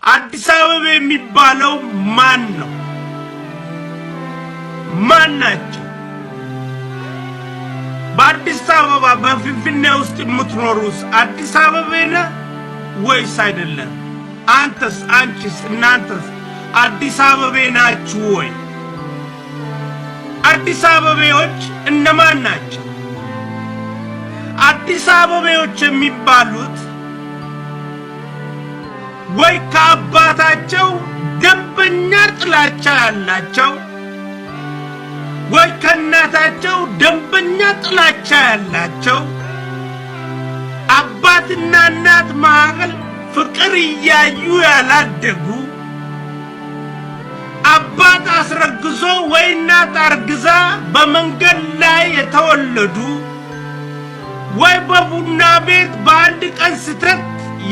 አዲስ አበባ የሚባለው ማን ነው? ማን ናቸው? በአዲስ አበባ በፊንፊኔ ውስጥ የምትኖሩስ አዲስ አበቤ ነህ ወይስ አይደለም? አንተስ፣ አንቺስ፣ እናንተስ አዲስ አበቤ ናችሁ ወይ? አዲስ አበቤዎች እነማን ናቸው? አዲስ አበቤዎች የሚባሉት ወይ ከአባታቸው ደንበኛ ጥላቻ ያላቸው፣ ወይ ከእናታቸው ደንበኛ ጥላቻ ያላቸው፣ አባትና እናት መካከል ፍቅር እያዩ ያላደጉ፣ አባት አስረግዞ ወይ እናት አርግዛ በመንገድ ላይ የተወለዱ፣ ወይ በቡና ቤት በአንድ ቀን ስተት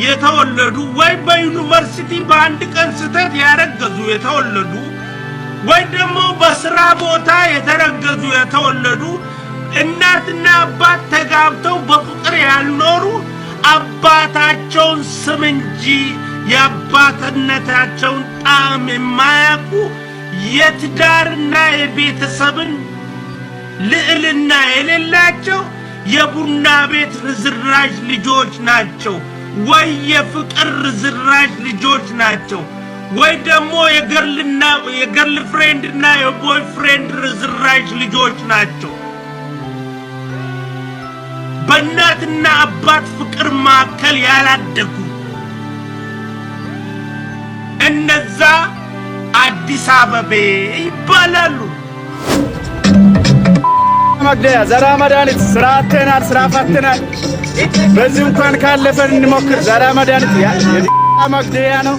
የተወለዱ፣ ወይ በዩኒቨርሲቲ በአንድ ቀን ስተት ያረገዙ የተወለዱ፣ ወይ ደግሞ በስራ ቦታ የተረገዙ የተወለዱ፣ እናትና አባት ተጋብተው በፍቅር ያልኖሩ፣ አባታቸውን ስም እንጂ የአባትነታቸውን ጣዕም የማያውቁ፣ የትዳርና የቤተሰብን ልዕልና የሌላቸው የቡና ቤት ርዝራዥ ልጆች ናቸው፣ ወይ የፍቅር ርዝራዥ ልጆች ናቸው፣ ወይ ደግሞ የ girl ና የ girlfriend እና የ boyfriend ርዝራዥ ልጆች ናቸው። በእናትና አባት ፍቅር መካከል ያላደጉ እነዛ አዲስ አበቤ ይባላሉ። መግደያ ዘራ መድኃኒት ስራ አጥተናል፣ ስራ ፈትናል። በዚህ እንኳን ካለፈን እንሞክር። ዘራ መድኃኒት መግደያ ነው።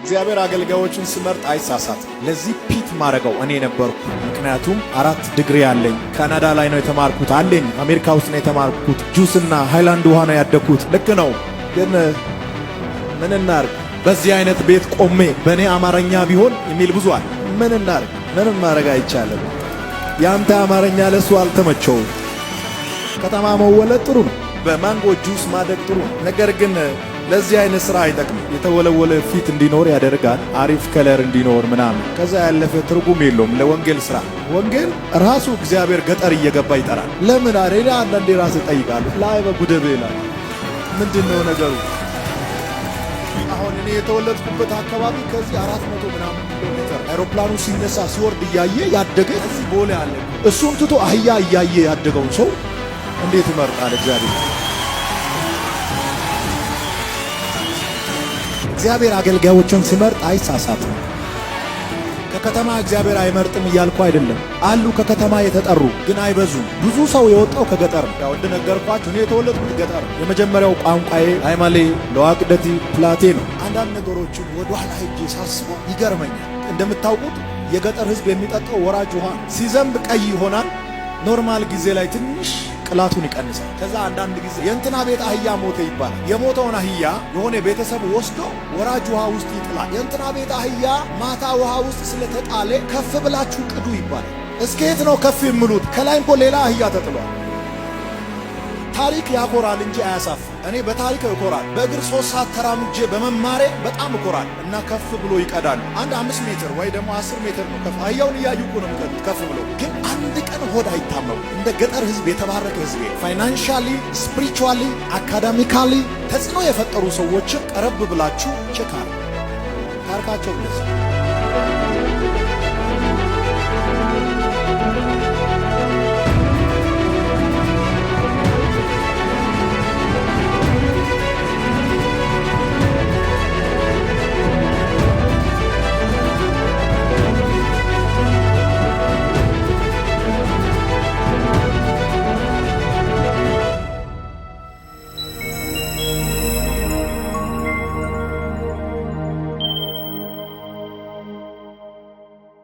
እግዚአብሔር አገልጋዮችን ስመርጥ አይሳሳትም። ለዚህ ፒት ማድረገው እኔ ነበርኩ። ምክንያቱም 4 ዲግሪ አለኝ። ካናዳ ላይ ነው የተማርኩት አለኝ። አሜሪካ ውስጥ ነው የተማርኩት። ጁስና ሃይላንድ ውሃ ነው ያደግኩት። ልክ ነው፣ ግን ምን እናርግ? በዚህ አይነት ቤት ቆሜ በእኔ አማርኛ ቢሆን የሚል ብዙ አለ። ምን እናርግ? ምንም ማድረግ አይቻልም። ያንተ አማርኛ ለሱ አልተመቸውም። ከተማ መወለድ ጥሩ ነው። በማንጎ ጁስ ማደግ ጥሩ ነው። ነገር ግን ለዚህ አይነት ስራ አይጠቅምም። የተወለወለ ፊት እንዲኖር ያደርጋል። አሪፍ color እንዲኖር ምናምን። ከዛ ያለፈ ትርጉም የለውም ለወንጌል ስራ። ወንጌል ራሱ እግዚአብሔር ገጠር እየገባ ይጠራል። ለምን አሬዳ አንዳንዴ ራስ እጠይቃለሁ። ላይ በጉደቤ ይላል። ምንድን ነው ነገሩ? አሁን እኔ የተወለድኩበት አካባቢ ከዚህ 400 ምናምን ኪሎ ሜትር አይሮፕላኑ ሲነሳ ሲወርድ እያየ ያደገ እዚህ ቦሌ አለ። እሱን ትቶ አህያ እያየ ያደገውን ሰው እንዴት ይመርጣል እግዚአብሔር? እግዚአብሔር አገልጋዮችን ሲመርጥ አይሳሳትም። ከከተማ እግዚአብሔር አይመርጥም እያልኩ አይደለም። አሉ ከከተማ የተጠሩ ግን አይበዙም። ብዙ ሰው የወጣው ከገጠር ነው። ያው እንደነገርኳችሁ እኔ የተወለድኩት ገጠር ነው። የመጀመሪያው ቋንቋዬ አይማሌ ለዋቅደቲ ፕላቴ ነው። አንዳንድ ነገሮችን ወደኋላ ሄጄ ሳስበው ይገርመኛል። እንደምታውቁት የገጠር ሕዝብ የሚጠጣው ወራጅ ውሃ ነው። ሲዘንብ ቀይ ይሆናል። Normal ጊዜ ላይ ትንሽ ቅላቱን ይቀንሳል። ከዛ አንዳንድ ጊዜ የእንትና ቤት አህያ ሞተ ይባላል። የሞተውን አህያ የሆነ ቤተሰብ ወስዶ ወራጅ ውሃ ውስጥ ይጥላል። የእንትና ቤት አህያ ማታ ውሃ ውስጥ ስለተጣለ ከፍ ብላችሁ ቅዱ ይባላል። እስከ የት ነው ከፍ የሚሉት? ከላይ እኮ ሌላ አህያ ተጥሏል። ታሪክ ያኮራል እንጂ አያሳፍርም። እኔ በታሪክ እኮራል። በእግር 3 ሰዓት ተራምጄ በመማሬ በጣም እኮራል። እና ከፍ ብሎ ይቀዳሉ። አንድ 5 ሜትር ወይ ደግሞ 10 ሜትር ነው ከፍ። አህያውን እያዩ እኮ ነው የሚቀዱት ከፍ ብሎ። ግን አንድ ቀን ሆድ አይታመሙ። እንደ ገጠር ህዝብ የተባረከ ህዝብ financially፣ spiritually፣ academically ተጽዕኖ የፈጠሩ ሰዎችን ቀረብ ብላችሁ check አድርጉ። ታሪካቸው እንደዚህ።